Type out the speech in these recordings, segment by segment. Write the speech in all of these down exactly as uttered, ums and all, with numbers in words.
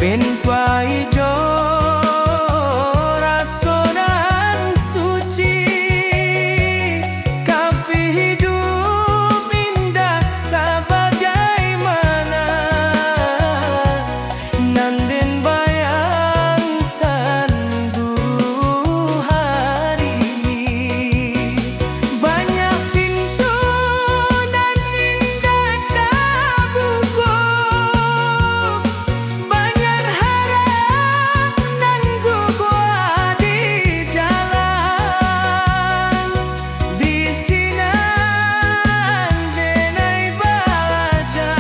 Pintuai jo raso nan suci, ka pidup indak sabagaimana nan den bayangkan duo hari. Banyak pintu nan indak tabuko, banyak haram nan guguah di jalan. Di sinan denai balajar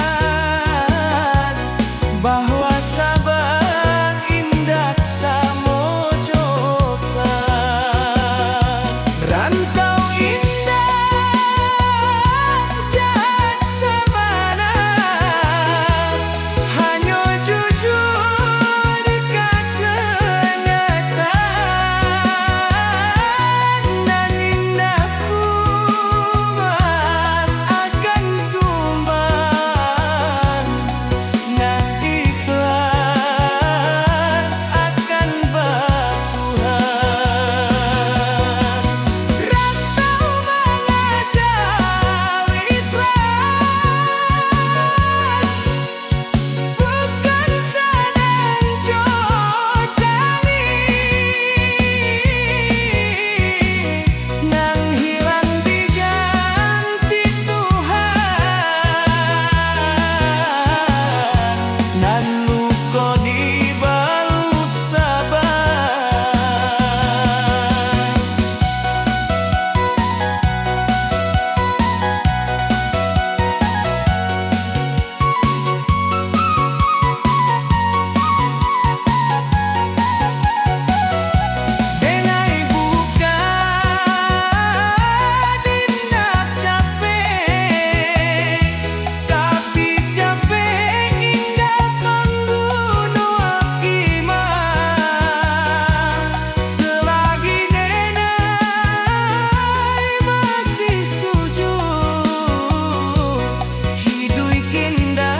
bahwa sabar indak samo jo perang. Rantau indak jan samana, hanyo jujur ka kanyataan, nan indak kuat akan tumbang, nan ikhlas akan batuhan. Rantau mangajau ikhlas, bukan sadang jo kami, nan hilang diganti Tuhan, nan luko dibalut sabar. Denai bukan indak capek, tapi capek indak mambunuah iman. Selagi denai masih sujud, hiduik indak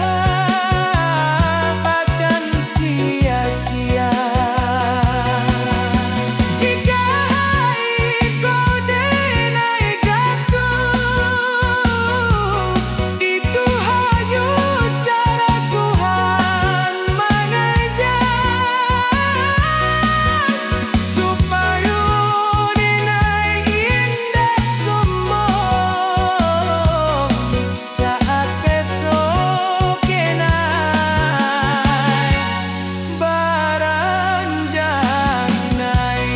akan sia-sia. Jikok iko denai jatuah, itu hanyo cara Tuhan mangaja, supayo denai indak sombong saat besok denai baranjang naiak.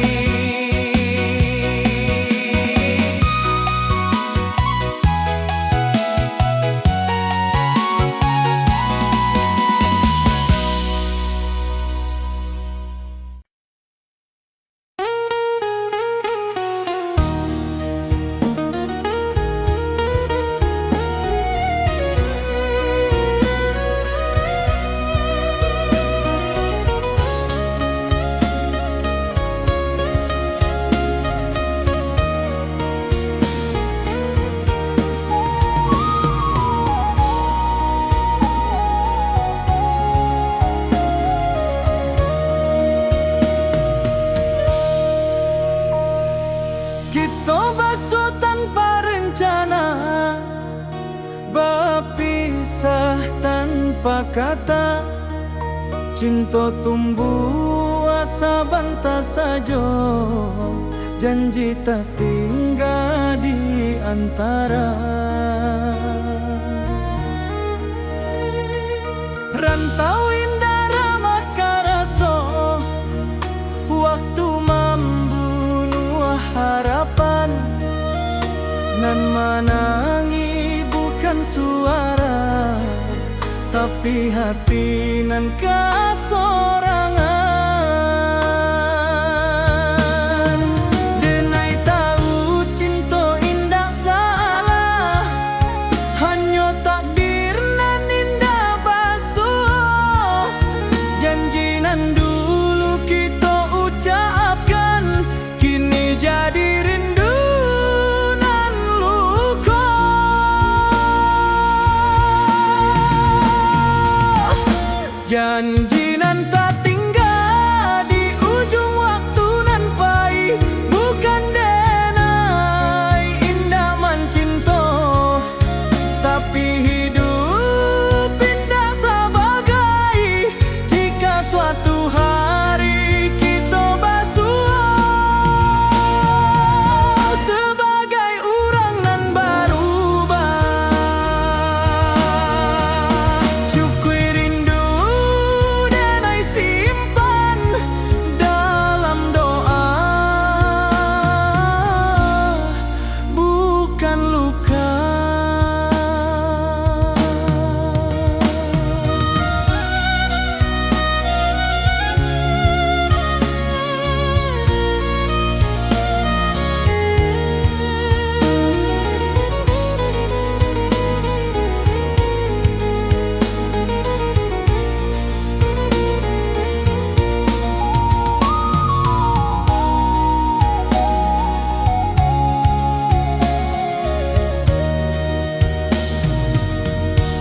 Kito basuo tanpa rencana, bapisah tanpa kata. Cinto tumbuah sabanta sajo, janji tatingga di antara. Rantau indak ramah karaso, waktu mambunuah harapan. Nan manangih bukan suara, tapi hati nan kasorangan. Denai tahu cinto indak salah, hanyo takdir nan indak basuo. Janji nan dulu kito ucapkan, kini jadi rindu nan luko. Janji Nan tatingga di ujung waktu nan pai, bukan denai indak mancinto, tapi hidup indak sabagai jika suatu hari kito basuo. Sabagai urang nan barubah, syukur rindu denai simpan dalam doa, bukan luka.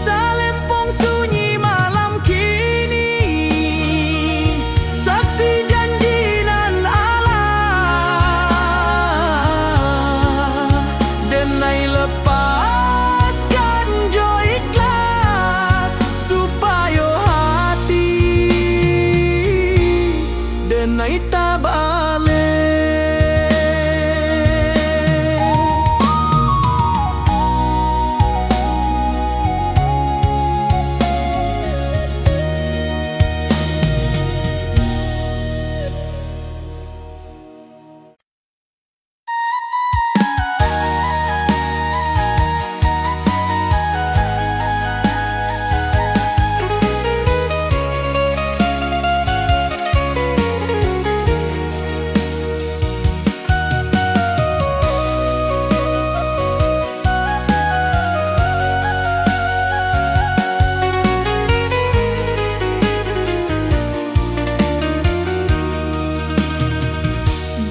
Talempong sunyi malam kini, saksi janji nan alah, denai lepaskan jo ikhlas, supayo hati denai tabaleh.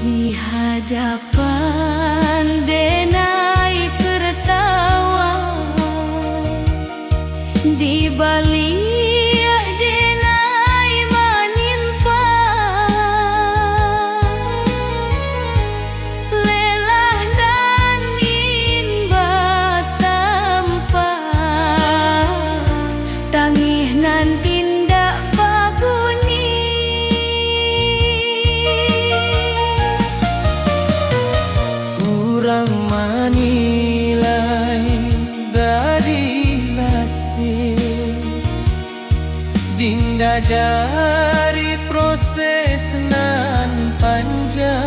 Di hadapan denai tertawa, di baliak denai manimpa. Lelah nan indak tampa, tangih nan indak babunyi. Urang manilai dari nasib, dinda jari proses nan panjang.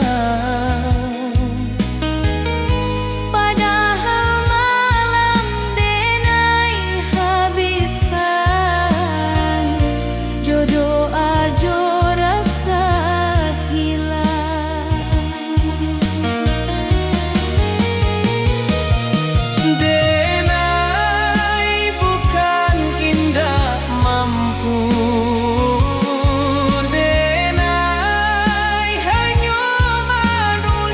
Padahal malam denai habiskan, jo doa jo rasa hilang. Denai bukan indak mampu, denai hanyo manu-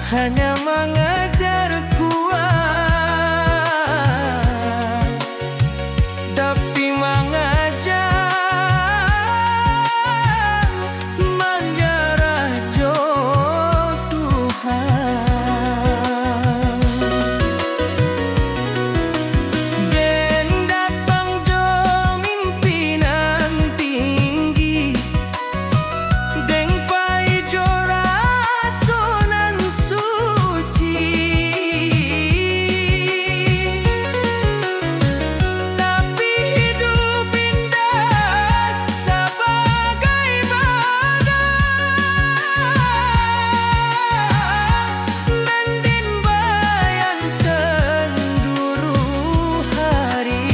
Hanya mangajar kuat, tapi mangajar manjarah jo Tuhan. Den datang jo mimpi nan tinggi, deng pai jo raso nan suci. Tapi hidup indak sabagai badan, nan den bayankan duruh hari.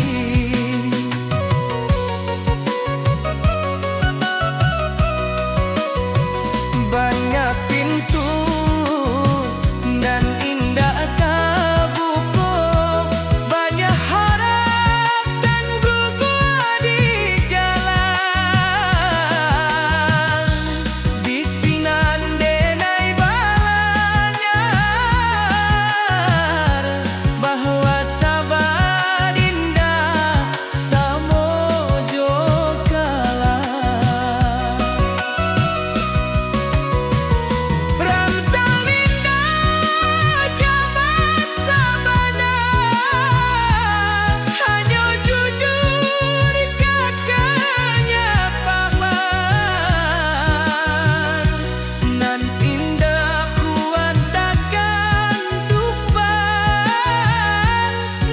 Banyak pintu nan indak tabuko, banyak harap nan gugur di jalan. Di sinan denai balanyar, bahwa saba indak samo jo kalah. Rantau indak jaman sabana, hanyo jujur ka kanyapaman. Nan indak kuat takan tumpah,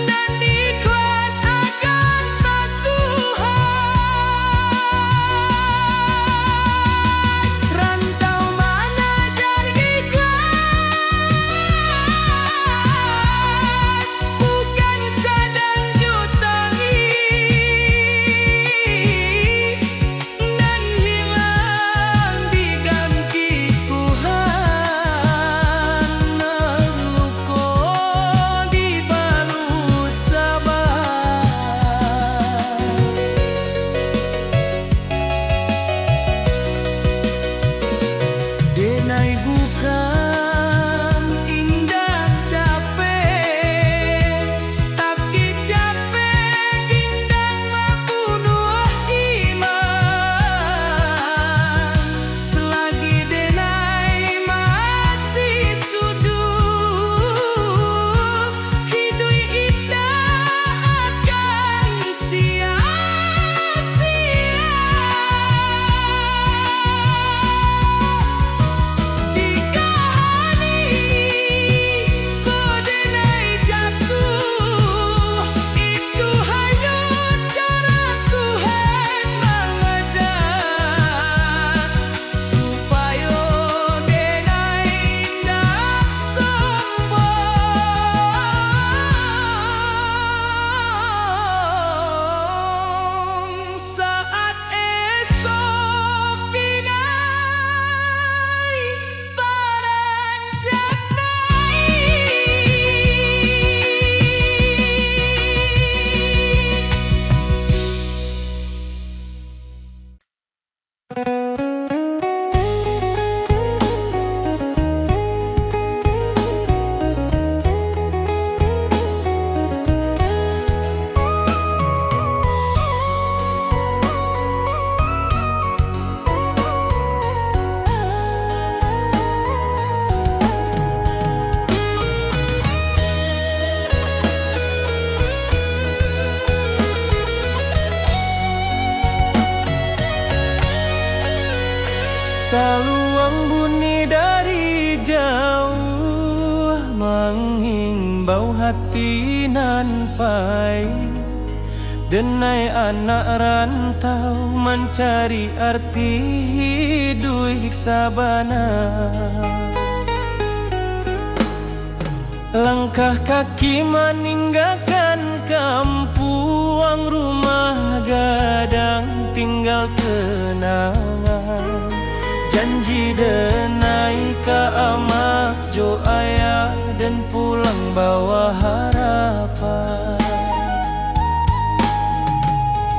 nan ikhlas akan batuhan. Rantau manajar ikhlas, bukan sadang jutangi. Nan hilang diganti Tuhan, nan luko dibalut sabar. Denai bukan indak capek, tapi capek indak mambunuah iman. Selagi denai masih suduik, hiduik indak akan sia-sia. Jika hari ko denai jatuah, itu hanyo cara Tuhan mangajar, supayo denai indak sombong. Saat esok pinai paranjak naik. Saluang bunyi dari jauah, mangimbau hati nan pai. Denai anak rantau mancari arti hiduik sabana. Langkah kaki maninggakan kampuang, rumah gadang tinggal kenangan. Janji denai ka amak jo ayah, den pulang bawa harapan.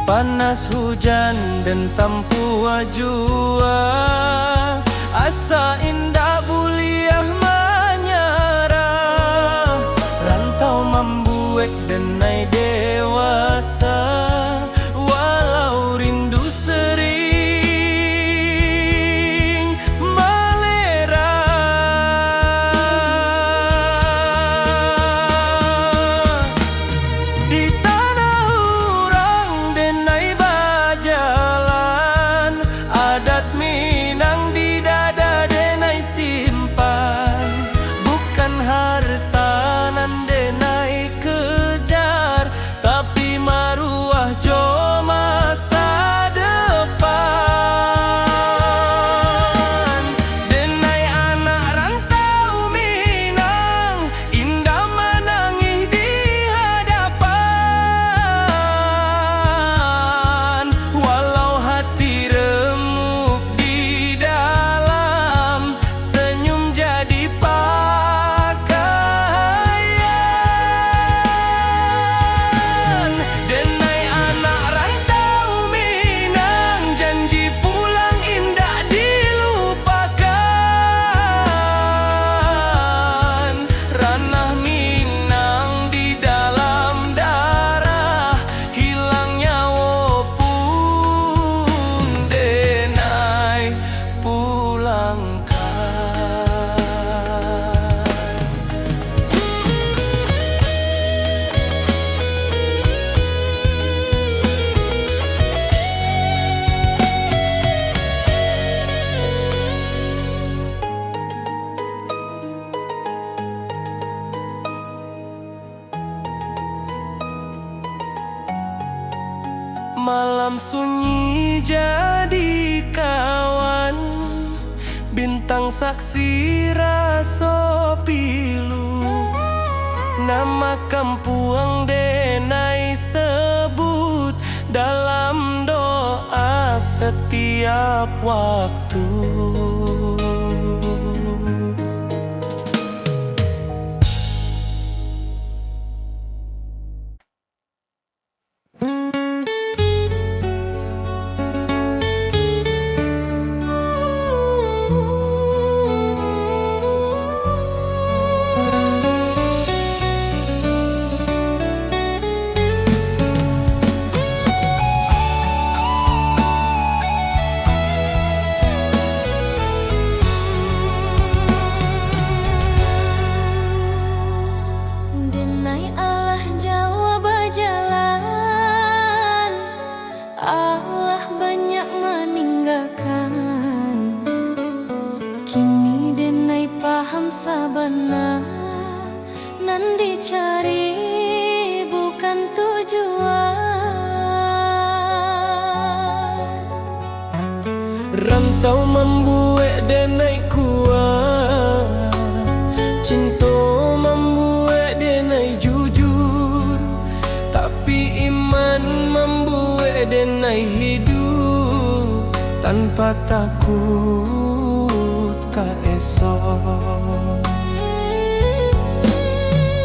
Panas hujan den tampuah jua, asa indak buliah manya Malam sunyi jadi kawan, bintang saksi raso pilu. Nama kampuang denai sebut dalam doa setiap waktu. Denai alah jauah bajalan, alah banyak maninggakan. Kini denai paham sabana, nan dicari bukan tujuan. Rantau mambuek denai kuat, cinto mambuek denai jujur, tapi iman mambuek denai hidup tanpa takut ka esok.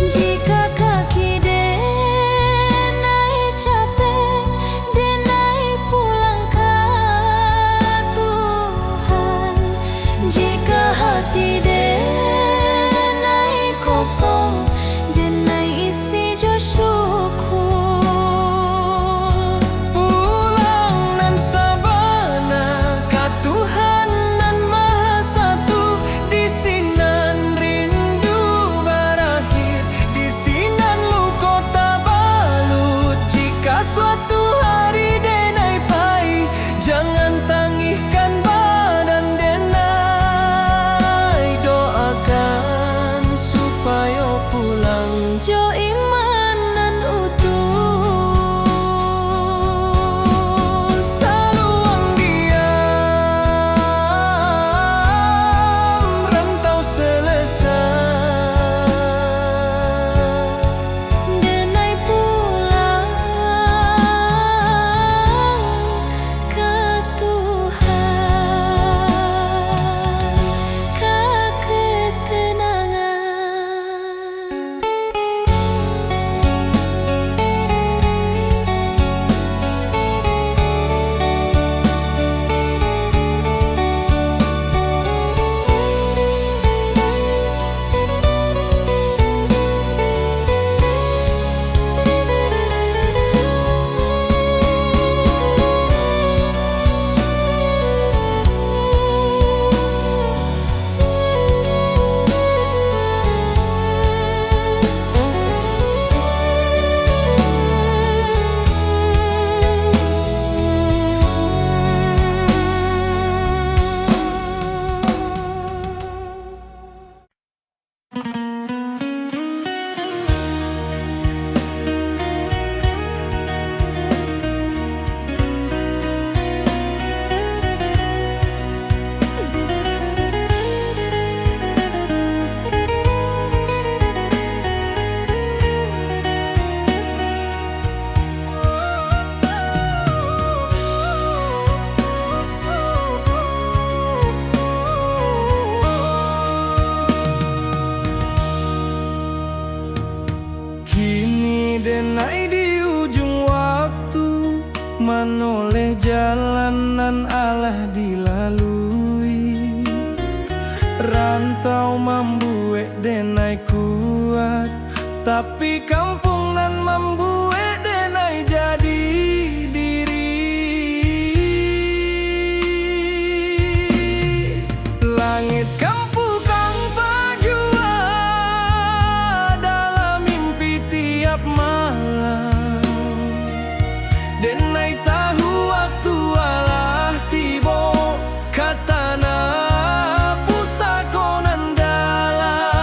Jika kaki denai capek, denai pulang ka Tuhan. Jika hati denai kosong, denai isi jo syukur. Pulang nan sabana ka Tuhan nan Maha Satu, di sinan rindu barakhir, di sinan luko tabalut. Jika suatu hari denai pai, jangan tangihkan badan denai, doakan supayo pulang jo iman nan utuh. Saluang diam, rantau selesa, denai pulang ka Tuhan, ka ketenangan. Kini denai di ujung waktu, manoleh jalan nan alah dilalui. Rantau mambuek denai kuat, tapi kampuang nan mambuek denai jadi diri. Langik kampuang pajua dalam mimpi tiap malam. Denai tahu waktu alah tibo, ka tanah pusako nan dalam.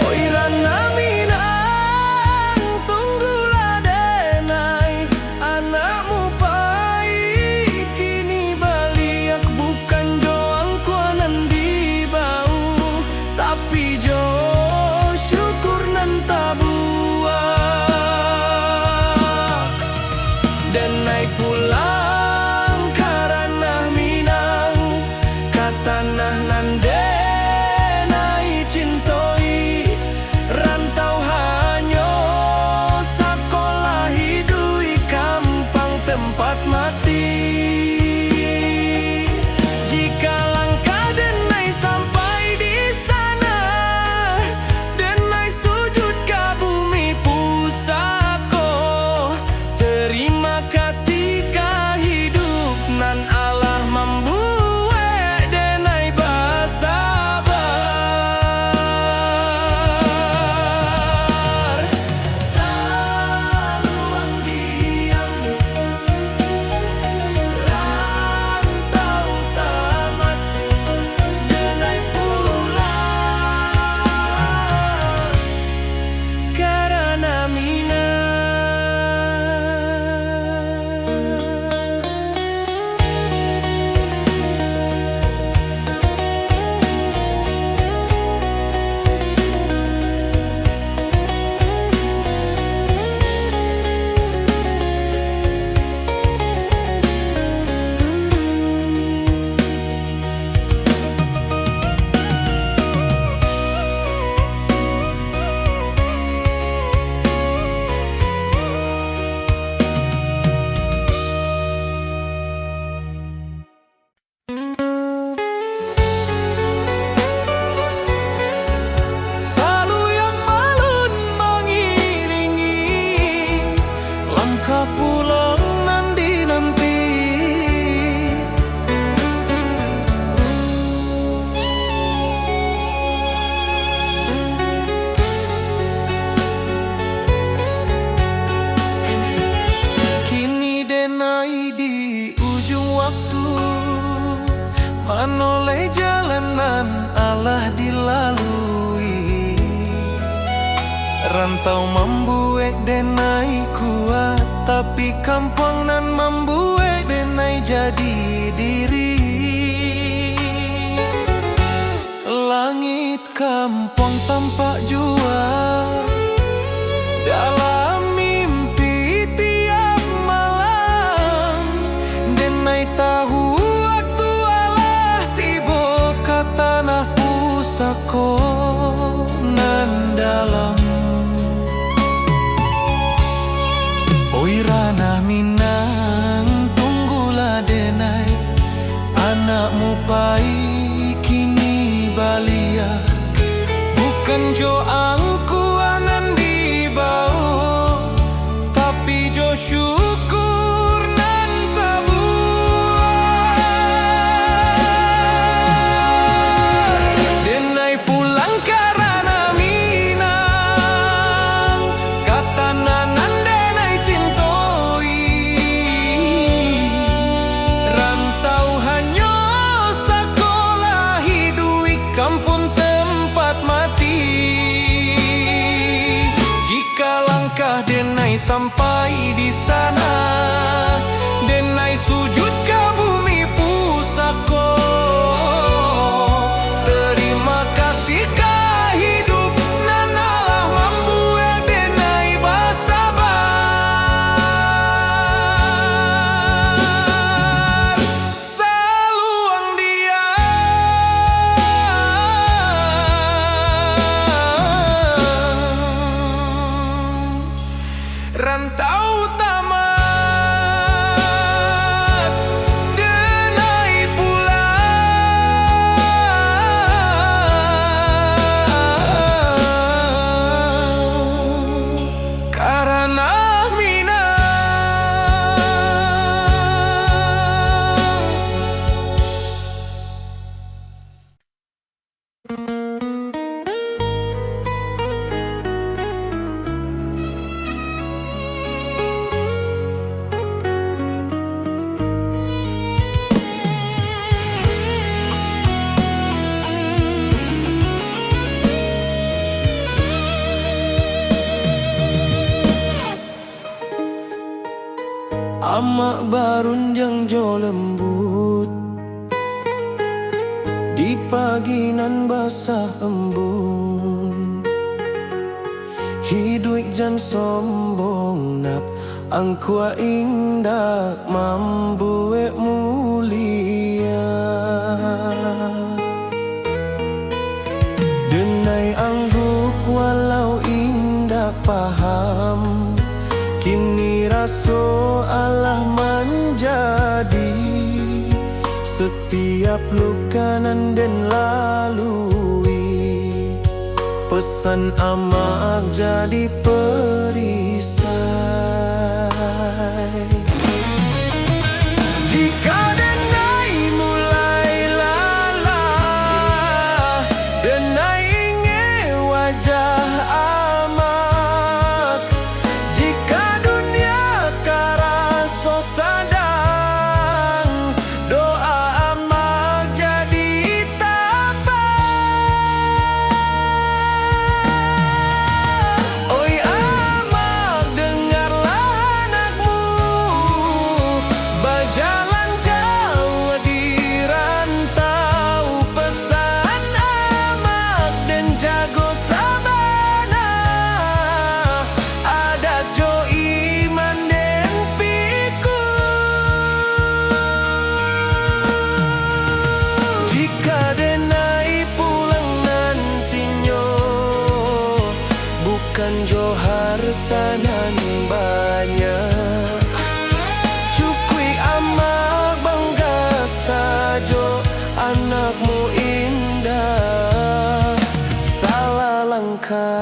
Oi, ranah Nan oleh jalan nan alah dilalui. Rantau mambuek denai kuat, tapi kampuang nan mambuek denai jadi diri. Langik kampuang tampak jua dalam mimpi tiap malam. Denai tahu waktu alah tibo ka tanah pusako nan dalam. Oi ranah Minang, tunggulah denai, anakmu pai kini baliak. Bukan jo angku nan dibao, tapi jo syukur nan tabuak. Denai pulang ka ranah Minang, ka tanah nan denai cintoi. Rantau hanyo sakolah, iduik kampuang tempat mati. Jika langkah denai sampai di sana, denai sujud ka bumi pusako. Terima kasih ka hidup nan alah mambuek denai basabar. Saluang diam. Rantau tamat, denai pulang ka ranah Minang. Amak barundiang jo lembuik, di pagi nan basah embun. Iduik jan sombong nak, angkuah indak mambuek mulia. Denai angguk walau indak paham, kini raso alah manjadi. Satiap luka nan den lalui, pesan amak jadi perisai. Jika denai mulai lalah, denai ingek wajah amak. Jika dunia karaso sadang, doa amak jadi tapak. Oi amak, dengarlah anakmu, bajalan jauah di rantau. Pesan amak den jago sabana, adat jo iman den pikun. Jika denai pulang nantinyo, bukan jo harta nan banyak, cukuik amak bangga sajo, anakmu indak salah langkah.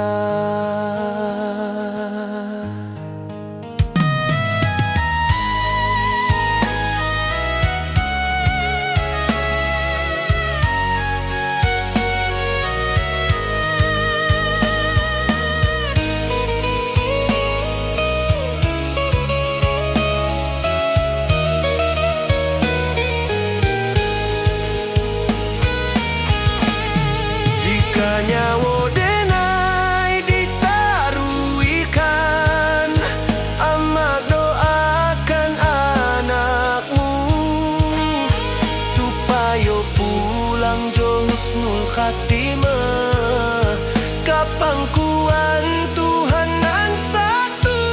Khatimah, ka pangkuan Tuhan nan satu.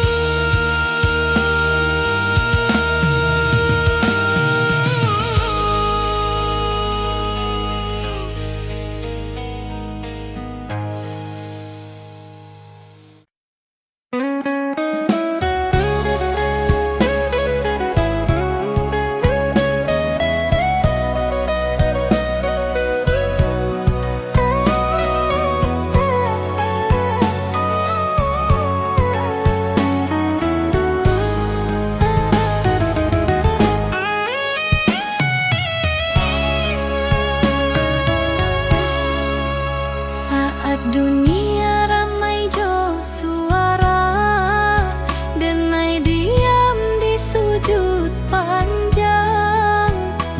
Saat dunia ramai jo suara, denai diam di sujud panjang.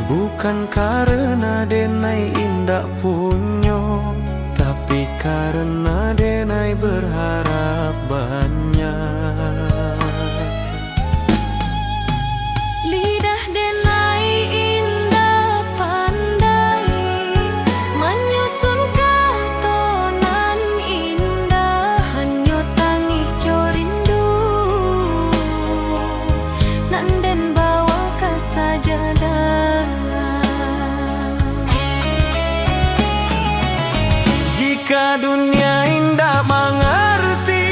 Bukan karena denai indak punyo, tapi karena denai berharap banyak. Lidah denai indak pandai manyusun kato nan indah, hanyo tangih jo rindu nan den bawa ka sajadah. Jika dunia indak mangarti,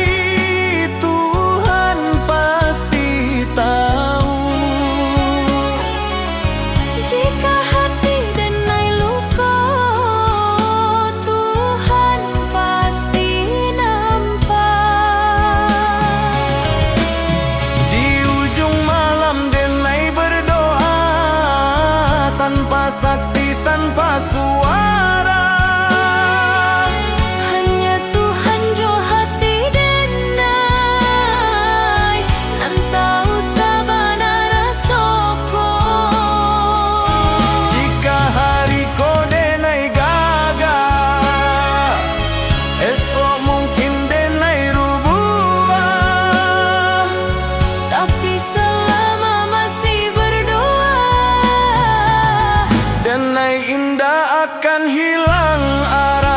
Tuhan pasti tahu. Jika hati denai luko, Tuhan pasti nampak. Di ujung malam denai berdoa, tanpa saksi, tanpa suara. Hanya Tuhan jo hati denai, nan tahu sabana raso ko. Jika hari ko denai gagah, esok mungkin denai rubuah. Tapi selama masih berdoa, denai indak akan hilang arah.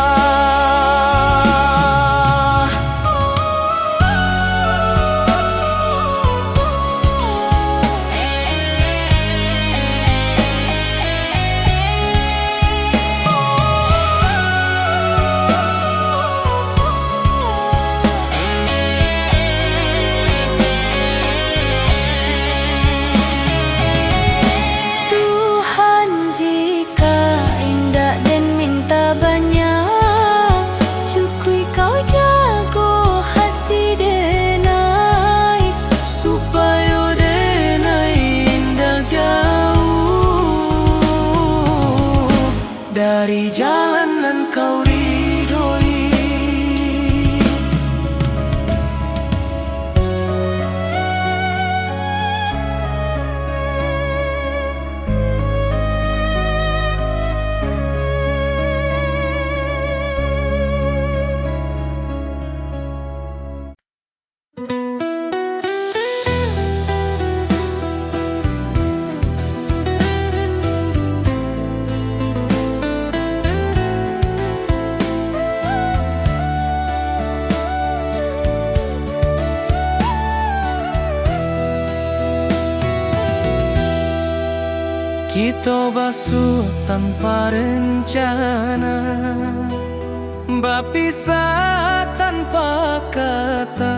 Tuhan, jika indak den minta banyak, cukuik Kau jago hati denai, supayo denai indak jauah dari jalan nan Kau ridoi. Kito basuo tanpa rencana, bapisah tanpa kata.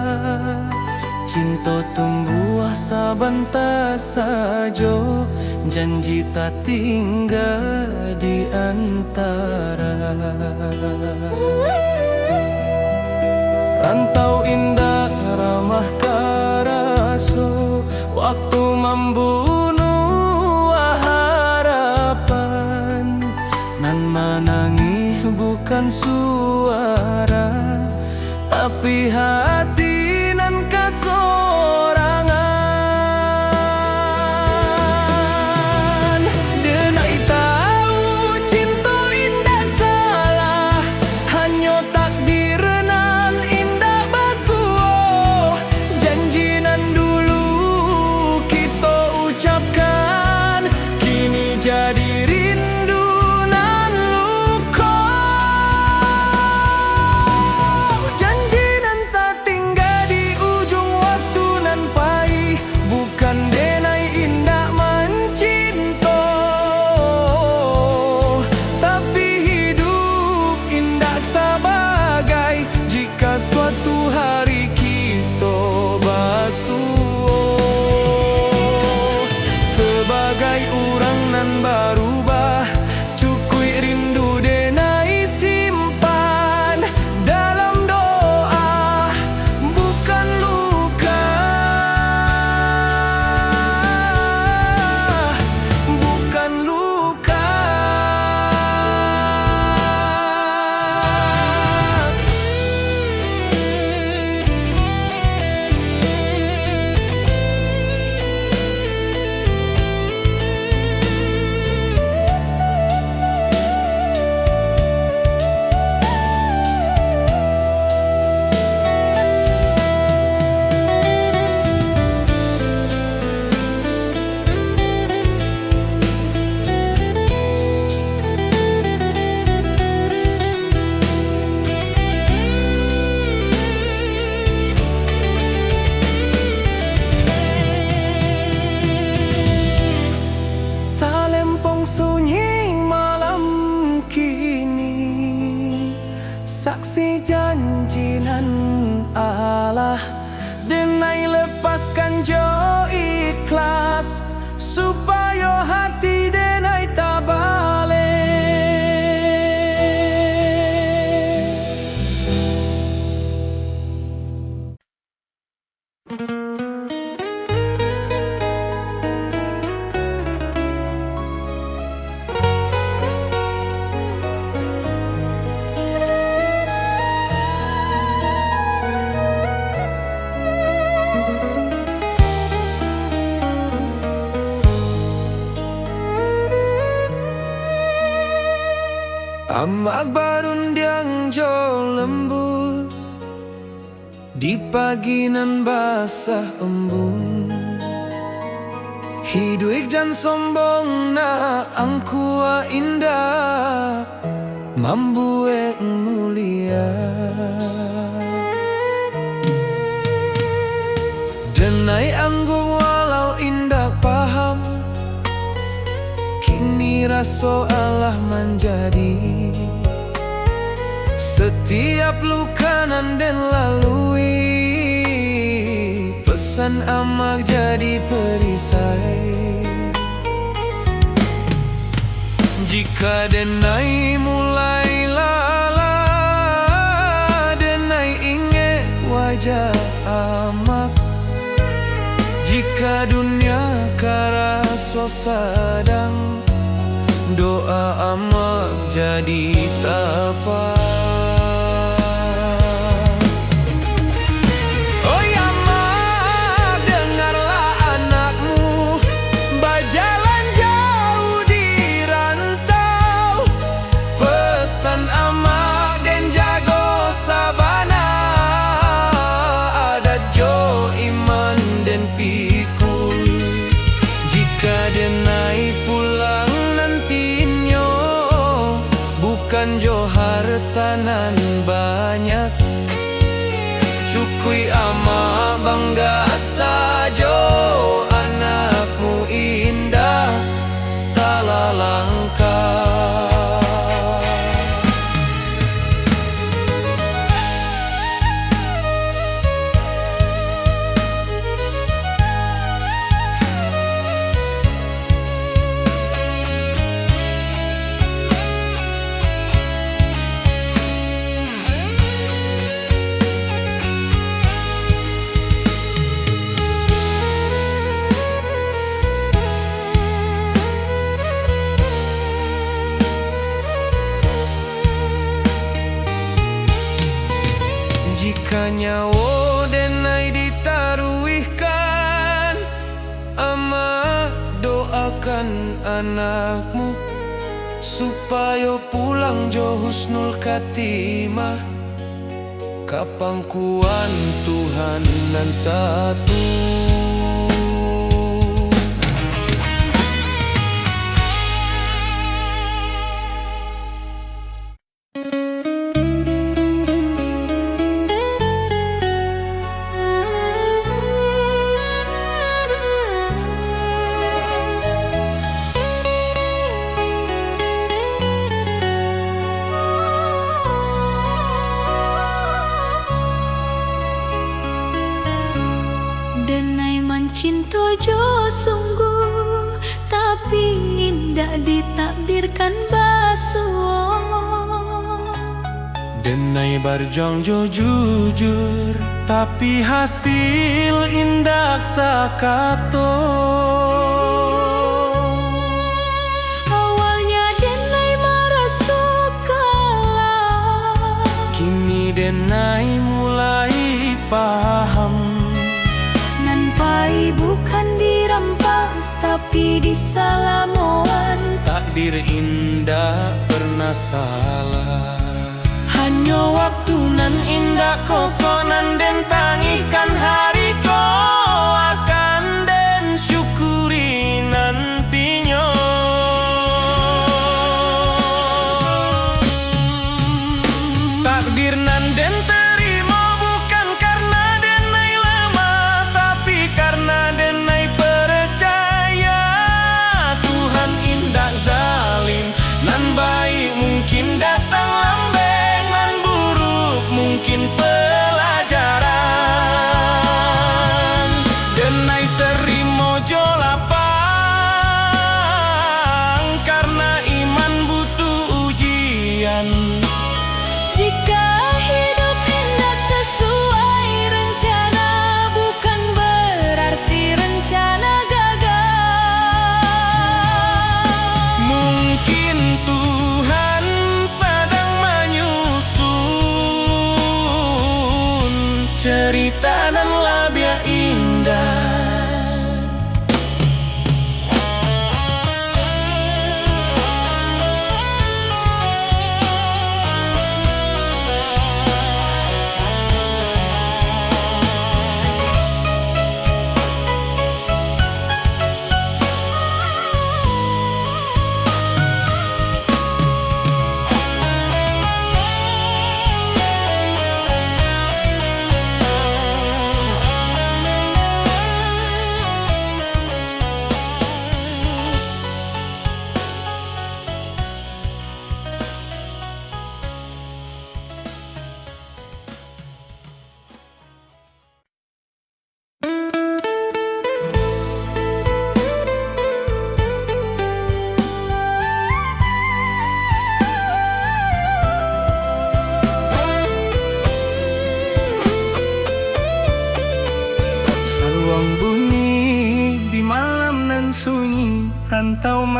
Cinto tumbuah sabanta sajo, janji tatingga di antara. Rantau indak ramah taraso, waktu mambunuah harapan. Nan manangih bukan suara, tapi hati nan kasorangan. Denai tahu cinto indak salah, hanyo takdir nan indak basuo. Janji nan dulu kito ucapkan, kini jadi rindu nan luko. Amak barundiang jo lembut di pagi nan basah embun. Hiduik jan sombong nak, angku a indak mambuek mulia. Denai anggun walau indak paham, kini raso alah manjadi. Satiap luka nan den lalui, pesan amak jadi perisai. Jika denai mulai lalah, denai ingek wajah amak. Jika dunia karaso sadang, doa amak jadi tapa. Oi amak, dengarlah anakmu bajalan jauh di rantau. Pesan amak den jago sabana, adat jo iman den pikul. Jika denai pulang nantinyo, bukan jo harta nan banyak, cukuik amak bangga sajo, anakmu indak salah langkah. Jika nyawo denai ditaruihkan, amak doakan anakmu, supayo pulang jo husnul khatimah ka pangkuan Tuhan nan satu. Denai mancinto jo sungguh, tapi indak ditakdirkan basuo. Denai barjuang jo jujur, tapi hasil indak sakato. Awalnya denai maraso kalah, kini denai mulai paham. Nan pai bukan dirampas, tapi disalamoan. Takdir indak pernah salah. Hanyo waktu nan indak kokoh nan den tangihkan, hari ko akan den syukuri nantinyo. Takdir nan den tarimo bukan karena denai lamah, tapi karena denai percaya Tuhan indak zalim. Nan baik mungkin datang lambek, nan buruk mungkin pelajaran.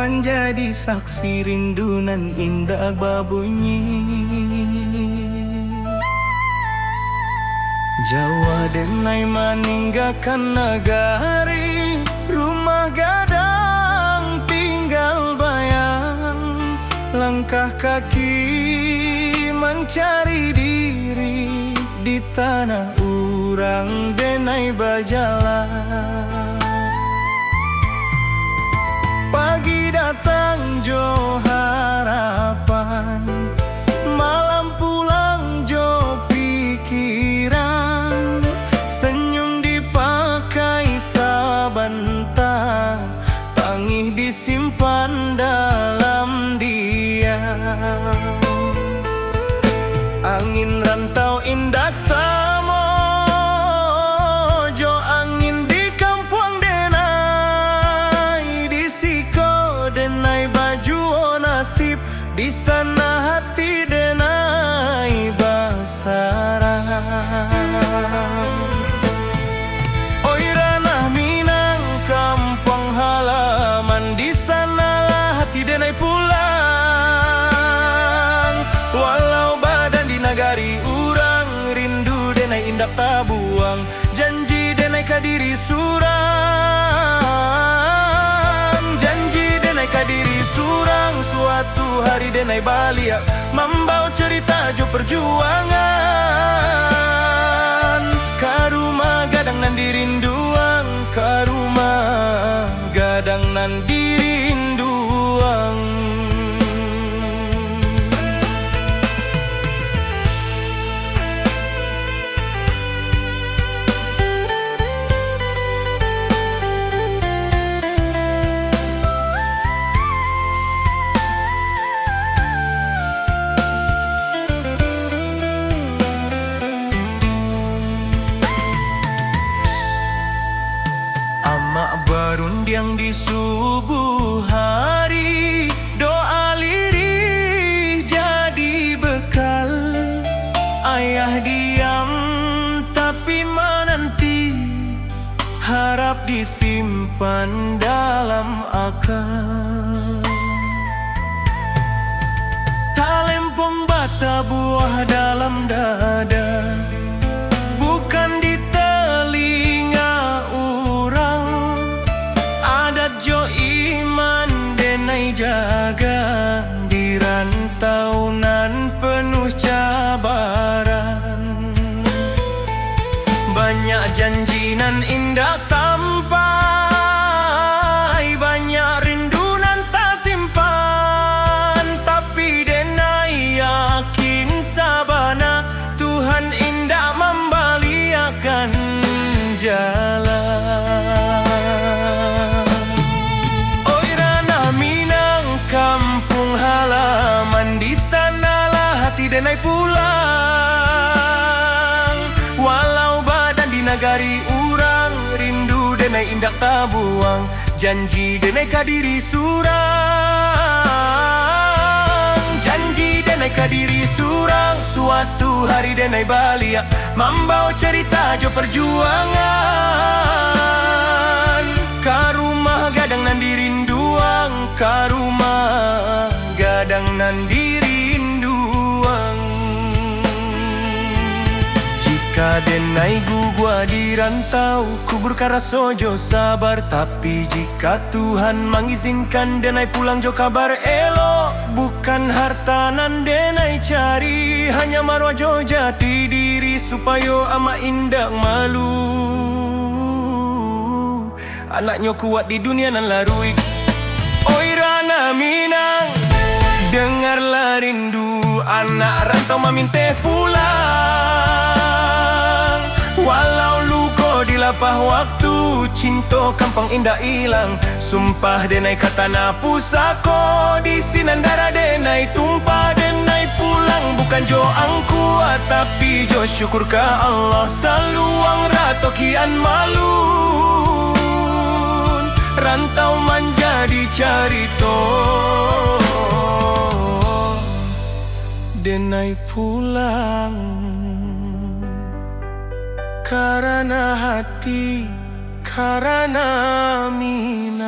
Manjadi saksi rindu nan indak babunyi. Jauah denai maninggakan nagari, rumah gadang tinggal bayang, langkah kaki mancari diri. Di tanah urang denai bajalan. Pagi datang jo harapan, malam pulang jo pikiran. Senyum dipakai sabanta, tangih disimpan dalam diam. Angin rantau indak samo jo angin di kampuang denai. Di siko denai bajuo nasib, di sana hati denai basarang. Oi ranah Minang, kampuang halaman, di sanalah hati denai pulang. Walau badan di nagari urang, rindu denai indak tabuang. Janji denai ka diri surang, janji denai ka diri surang. Suatu hari denai baliak, mambawa cerita jo perjuangan. Ka rumah gadang nan dirinduang, ka rumah gadang nan dirinduang. Amak barundiang di subuh hari, doa lirih jadi bekal. Ayah diam tapi mananti, harap disimpan dalam akal. Talempong batabuah dalam dada, bukan di telinga urang. Adat jo iman denai jaga, di rantau nan penuh cabaran. Banyak janji nan indak sampai, banyak rindu nan tasimpan. Tapi denai yakin sabana, Tuhan indak mambaliakan jalan. Oi ranah Minang, kampuang halaman, di sanalah hati denai pulang. Walau badan di nagari urang, rindu denai indak tabuang. Janji denai ka diri surang, janji denai ka diri surang. Suatu hari denai baliak, mambawa cerita jo perjuangan. Ka rumah gadang nan dirinduang, ka rumah gadang nan dirinduang. Jika denai guguah di rantau, kuburkan raso jo sabar. Tapi jika Tuhan mangizinkan denai pulang jo kabar elok, bukan harta nan denai cari, hanya maruah jo jati diri, supayo amak indak malu. Anaknyo kuat di dunia nan laruik. Oi ranah Minang, dengarlah rindu anak rantau maminteh pulang. Walau luko dilapah waktu, cinto kampuang indak ilang. Sumpah denai ka tanah pusako, di sinan darah denai tumpah. Denai pulang bukan jo angku, tapi jo syukur ka Allah. Saluang rato kian malun, rantau manjadi carito. Denai pulang karana hati, karana Minang.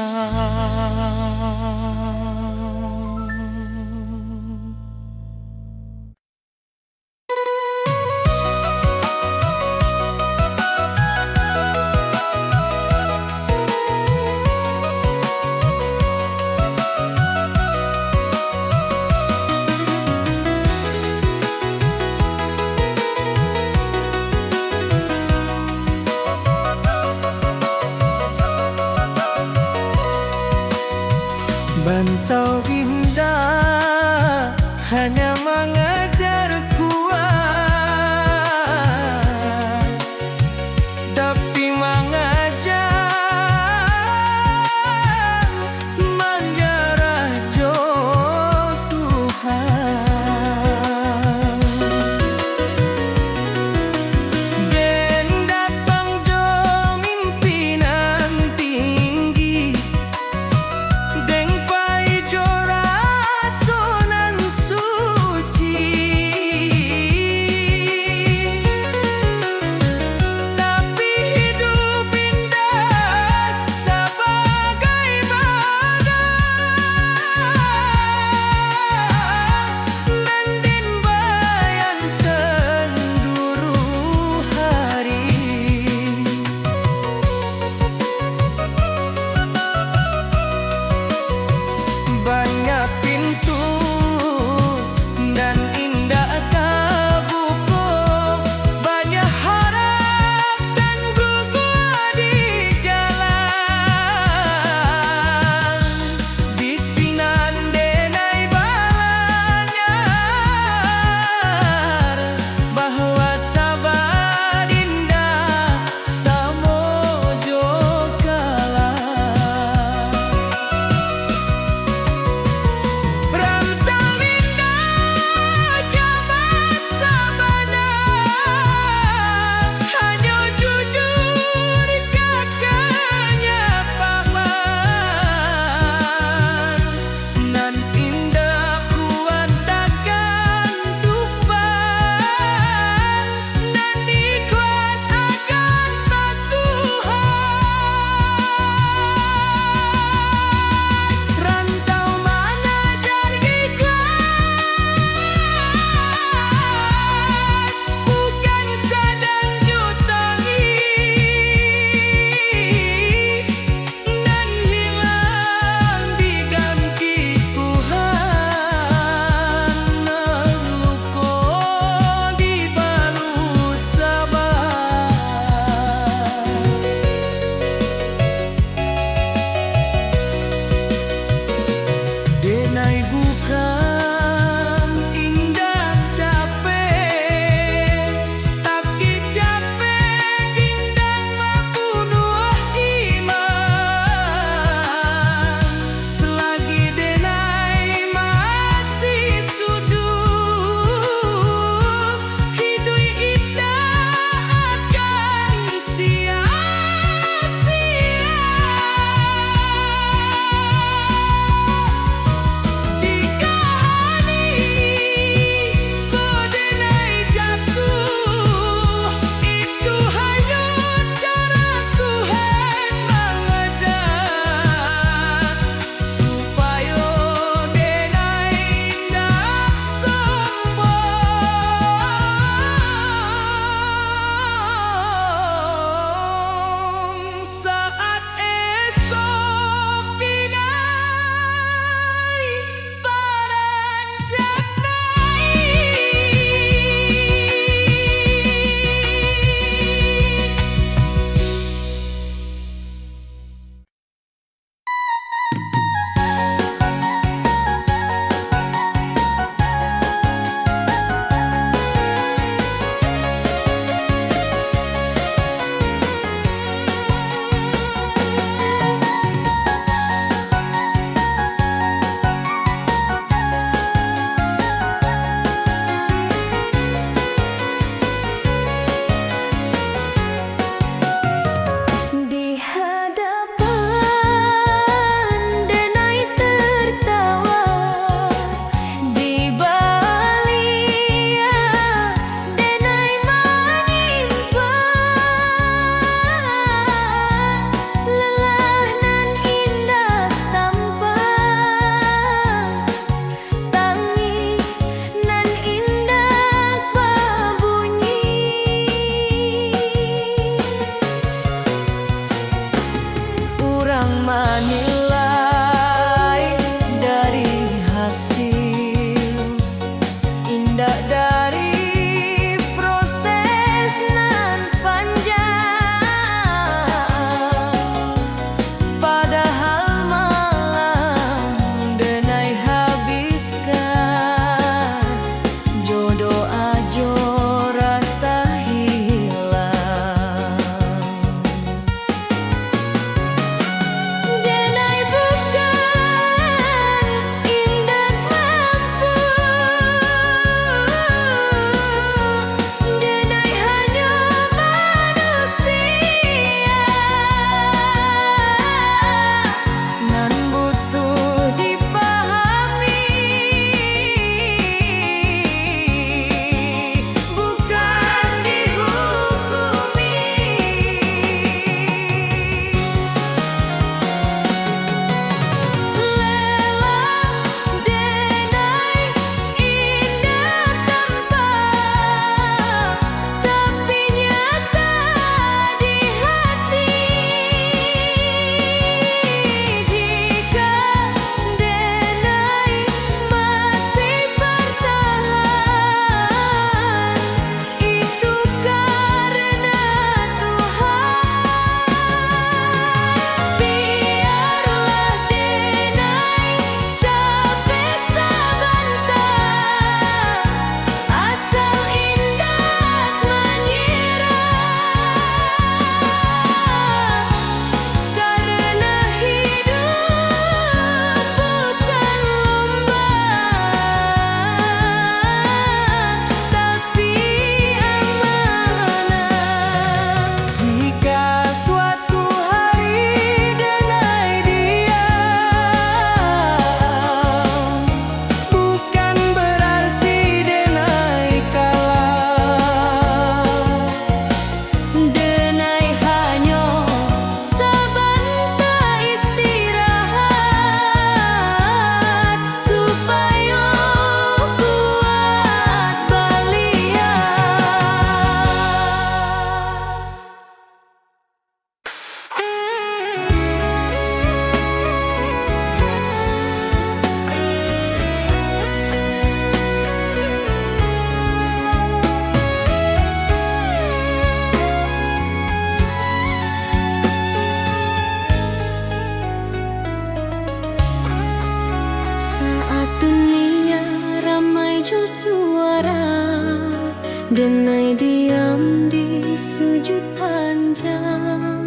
Denai diam di sujud panjang,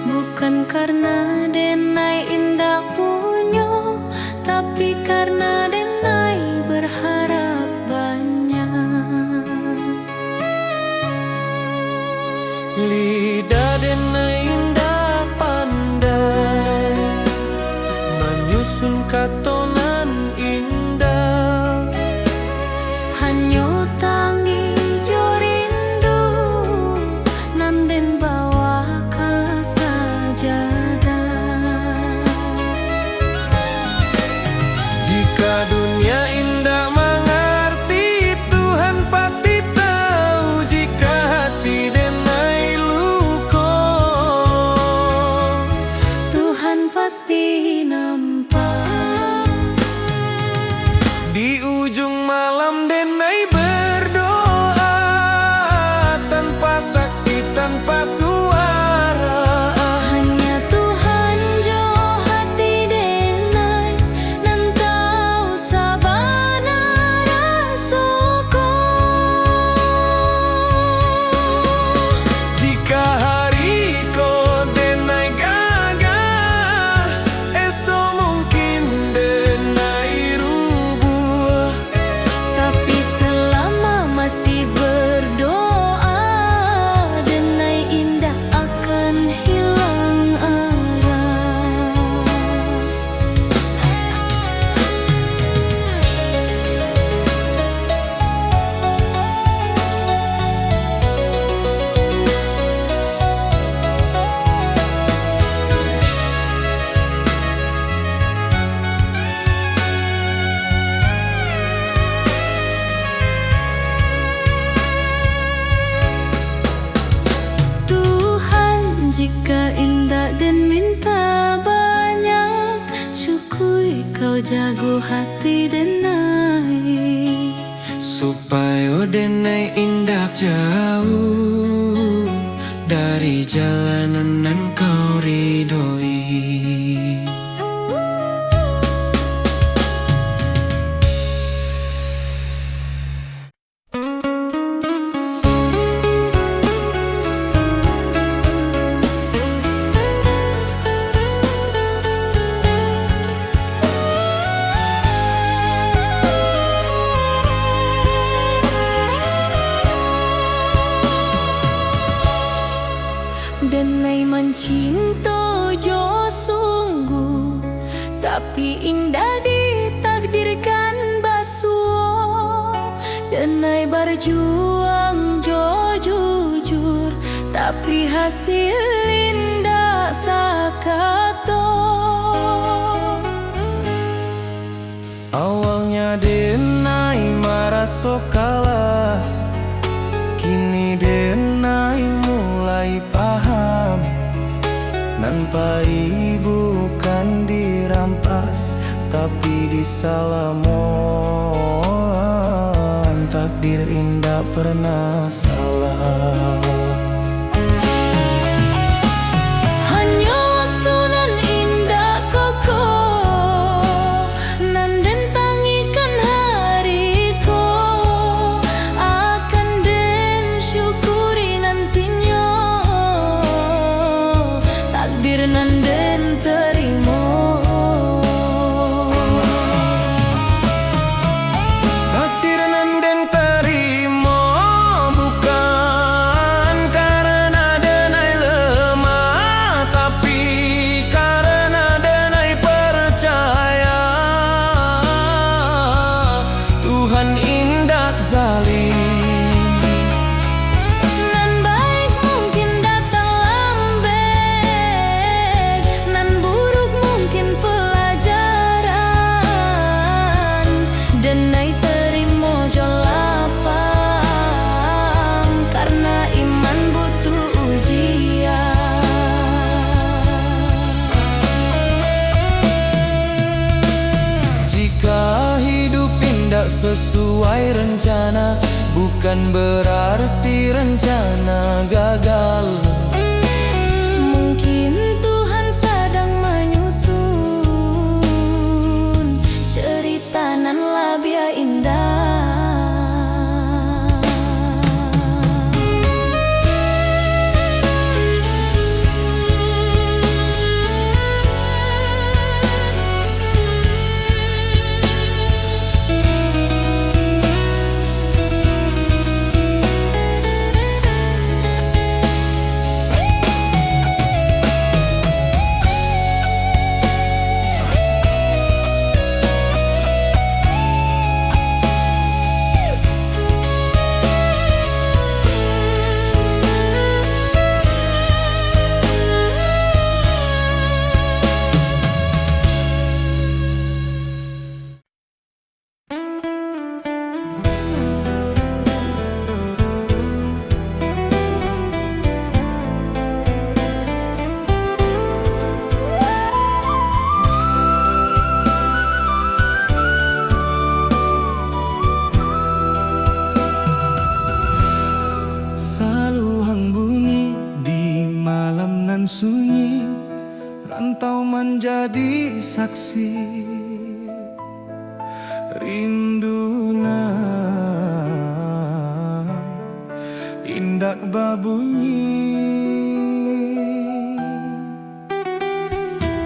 bukan karena denai indak punyo, tapi karena denai berharap banyak. Lidah denai indak pandai manyusun kato nan indah. Hanyo tangih jo rindu nan den bawa ka sajadah. Jika dunia indak mangarti, Tuhan pasti tahu. Jika hati denai luko, Tuhan pasti nampak. Di ujung malam denai berdoa, tanpa saksi, tanpa suara. Hanya Tuhan jo hati denai nan tahu sabana raso ko. Jika hari ko denai gagah, esok mungkin denai rubuah. Tapi selama masih berdoa, denai indak akan hilang arah. Tuhan, jika indak den minta banyak, cukui kau jago hati denai. Supayo denai indak jauah dari jalan nan kau ridoi. Denai mancinto jo sungguh, tapi indak ditakdirkan basuo. Denai barjuang jo jujur, tapi hasil indak sakato. Awalnya denai maraso kalah, kini denai mulai paham. Nan pai bukan dirampas, tapi disalamoan. Takdir indak pernah salah. Hanyo waktu nan indak kokoh, nan den tangihkan hari ko, akan den syukuri nantinyo takdir nan den tarimo. Takdir nan den tarimo bukan karena denai lemah, tapi karena denai percaya Tuhan indak zalim. Nan baik mungkin datang lambek, nan buruk mungkin pelajaran. Denai tarimo jo lapang, karena iman butuh ujian. Jika hidup indak sesuai rencana, bukan berarti rencana gagal. Mungkin Tuhan sadang manyusun cerita nan labiah indah. saksi, rindu nan indak babunyi.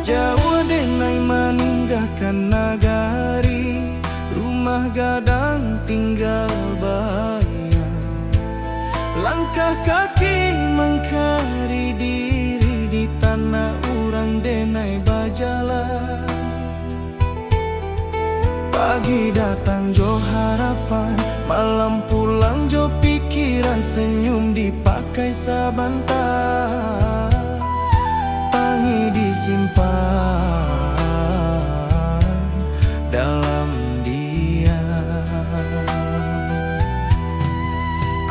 Jauah denai maninggakan nagari, rumah gadang tinggal bayang. Langkah kaki mangkari diri, di tanah urang denai bajalan. Pagi datang jo harapan, malam pulang jo pikiran, senyum dipakai sabanta, tangih disimpan dalam diam.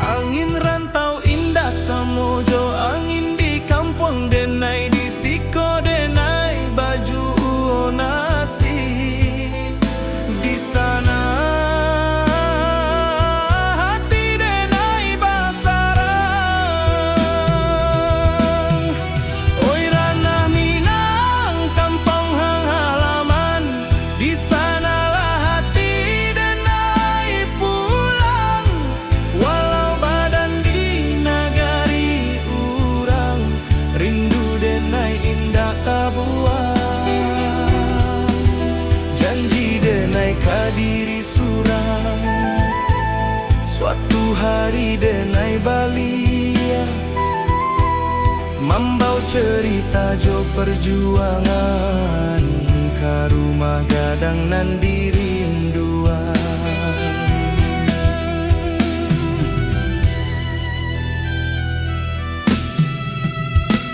Angin rantau indak samo jo angin di kampuang denai, di siko denai bajuo nasib, di sana hati denai basarang. Oi ranah Minang, kampuang halaman, di sanalah hati denai pulang. Walau badan di nagari urang, rindu denai indak tabuang. Janji denai ka diri surang, suatu hari denai baliak, mambao cerita jo perjuangan ka rumah gadang nan dirinduan.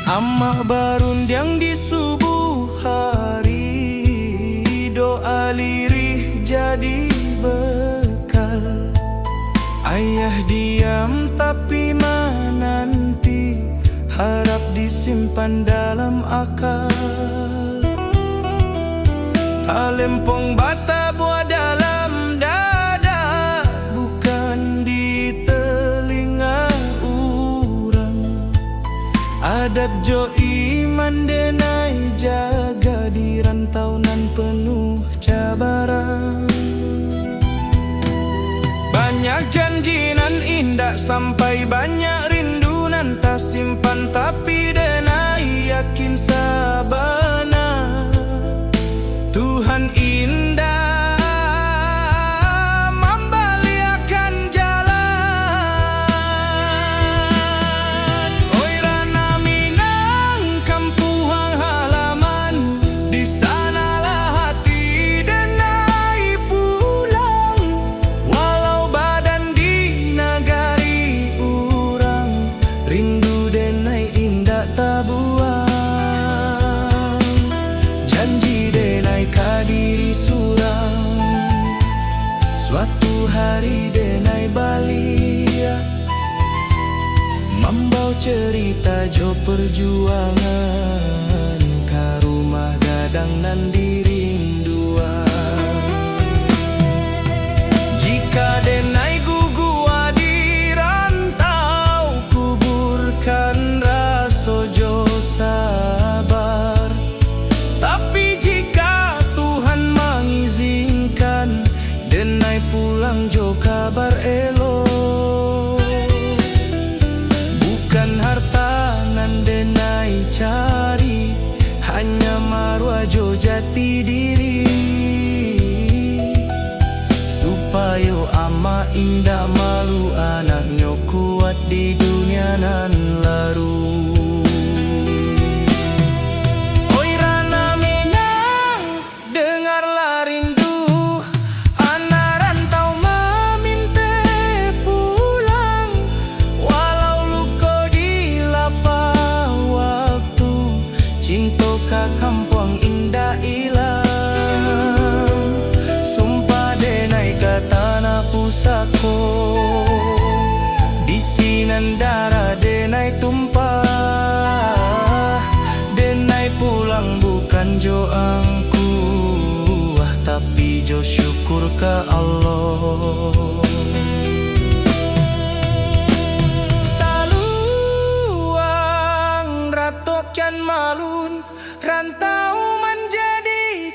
Amak barundiang di subuh hari, doa lirih jadi bekal. Ayah diam tapi mananti, harap disimpan dalam akal. Talempong batabuah dalam dada, bukan di telinga urang. Adat jo iman denai jaga di rantau nan penuh cabaran. Banyak janji nan indak sampai, banyak rindu nan tasimpan, tapi denai yakin sabana Tuhan indak mambaliakan jalan. Oi ranah Minang, kampuang halaman, di sanalah hati denai pulang. Walau badan di nagari urang, rindu denai indak tabuang. Janji denai ka diri surang, suatu hari denai baliak, mambao cerita jo perjuangan ka rumah gadang nan dirinduan. Jika denai guguah di rantau, kuburkan raso jo sabar. Tapi jika Tuhan mangizinkan, denai pulang jo kabar elok. Bukan harta nan denai cari, hanya maruah jo jati diri. Supayo amak indak malu, anaknyo kuat di dunia nan laruih. Oi ranah Minang, dengarlah rindu anak rantau mamintak pulang. Walau luko dilapah waktu, cinto ka kampuang indak ilang. Sumpah denai ka tanah pusako, di sinan darah denai tumpah. Denai pulang bukan jo angkuah, tapi jo syukur ka Allah. Saluang rato kian malun, rantau manjadi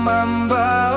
Mamba